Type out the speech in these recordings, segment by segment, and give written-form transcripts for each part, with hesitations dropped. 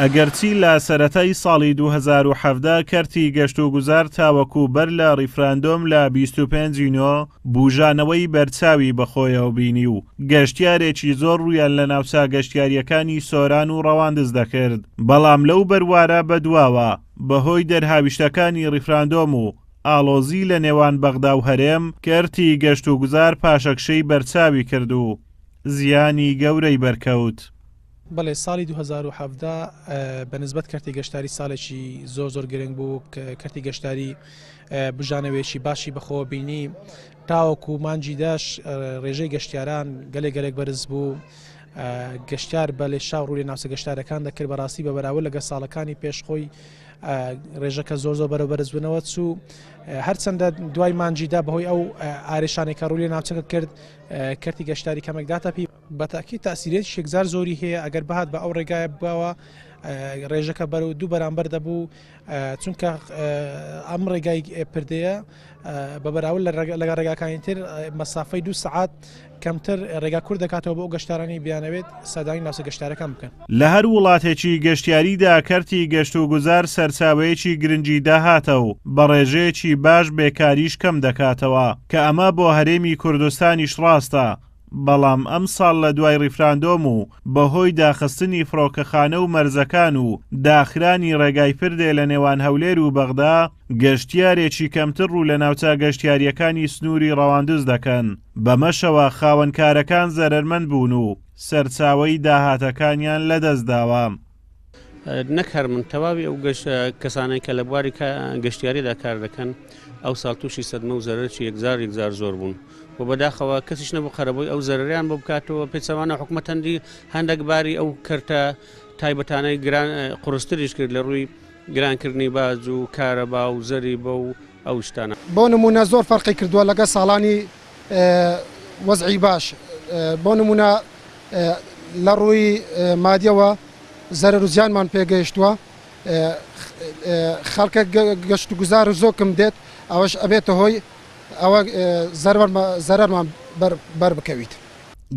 ئەگەرچی لە سەرەتای ساڵی 2017 کەرتی گەشتوگوزار تاوەکو بەر لە ڕیفراندۆم لە 25 ی نۆ بوژانەوەی بەرچاوی بەخۆیەوە بینی و گەشتیارێکی زۆر ڕوویان لە ناوچە گەشتیارییەکانی سۆران و ڕەواندز دەکرد، بەڵام لەو بەروارە بەدواوە بەهۆی دەرهاویشتەکانی ڕیفراندۆم و ئاڵۆزی لە نێوان بەغدا و هەرێم، کەرتی گەشتوگوزار پاشەکشەی بەرچاوی کرد و زیانی گەورەی بەرکەوت. بەڵێ ساڵی 2017 بە نسبەت کەرتی گەشتاری ساڵێکی زۆر زۆر گرنگ بوو کەرتی گەشتاری بژانەوەیەکی باشی بەخۆوە بینی تاوەکو مانجی داش ڕێژەی گەشتیاران گەلێک گەلێک بەرز بوو گەشتار بە لێشاو ڕووی ناوچە گەشتارەکان دەکرد بەڕاستی بە بەراورد لەگە ساڵەکانی پێش خۆی ڕێژەکە زۆر زۆر بەرەو بەرزبوونەوە چوو هەرچەندە دوای مانجیدا بەهۆی ئەو ئارێشانێکە ڕووی لە ناوچەکە کرد کەرتی گەشتاری کەمێک داتەپی بەتاکی تاسیرێتی یەکجار زۆری هەیە ئەگەر بهات بە ئەو ڕێگایە بواوە ڕێژەکە بەرەو دوو بەرامبەر دەبوو چونکە ئەم ڕێگای پردەیە بە بەراورد لەگەڵ ڕێگاکانی تر مەسافەی دوو سەعات کەمتر ڕێگا کورت دەکاتەوە بۆ ئەو گەشتارانەی بیانەوێت سەردانی ناوچە گەشتارەکان بکەن. لە هەر وڵاتێکی گەشتیاریدا کەرتی گەشتوگوزار سەرچاوەیەکی گرنگی داهاتە و بە ڕێژەیەکی باش بێکاریش کەم دەکاتەوە، کە ئەمە بۆ هەرێمی کوردستانیش ڕاستە، بەڵام ئەمساڵ لە دوای ڕیفراندۆم و بەهۆی داخستنی فڕۆکەخانە و مەرزەکان و داخرانی ڕێگای پردێ لە نێوان هەولێر و بەغدا، گەشتیارێکی کەمتر ڕوو لە ناوچە گەشتیارییەکانی سنووری ڕەواندز دەکەن، بەمەشەوە خاوەنکارەکان زەرەرمەند بوون و سەرچاوەی داهاتەکانیان لەدەستداوە. نەک هەر من تەواوی ئەو کەسانەی کە لە بواری گەشتیاریدا کار دەکەن ئەو ساڵ تووشی سەدمە و زەرەرێکی یەکجار یەکجار زۆر بوون و بەداخەوە کەسیش نەبوو قەرەبووی ئەو زەرەریان بۆ بکاتەوە پێچەوانە حکومەت هەندی هەندێک باری ئەو کەرتە تایبەتانەی گران قورستریش کرد لە ڕووی گرانکردنی باج و کارەبا و زەریبە و ئەو شتانە. بۆ نموونە زۆر فەرقی کردووە لەگە ساڵانی وەزعی باش بۆ نموونە لە ڕووی مادیەوە زەرەر و زیانمان پێگەیشتووە خەڵکە گەشت و گوزار و زۆکم دێت ئەوەش ئەبێتە هۆی ئەوە زەرەرمان بەر بکەویت.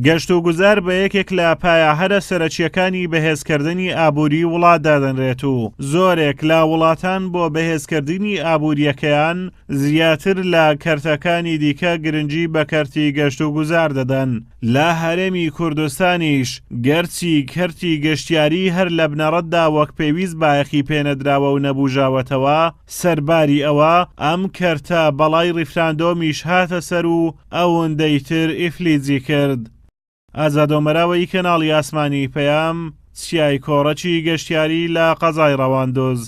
گەشتوگوزار بە یەکێک لە پایە هەرە سەرەکییەکانی بەهێزکردنی ئابووری وڵات دادەنرێت و زۆرێک لە وڵاتان بۆ بەهێزکردنی ئابوورییەکەیان زیاتر لە کەرتەکانی دیکە گرنگی بە کەرتی گەشتوگوزار دەدەن. لە هەرێمی کوردستانیش گەرچی کەرتی گەشتیاری هەر لە بنەڕەتدا وەک پێویست بایەخی پێنەدراوە و نەبوژاوەتەوە، سەرباری ئەوە ئەم کەرتە بەڵای ڕیفراندۆمیش هاتە سەر و ئەوندەی تر ئیفلیجی کرد. ئازاد ئۆمەراوەیی کەناڵی ئاسمانی پەیام، چیای کۆڕەکی گەشتیاری لە قەزای ڕەواندوز.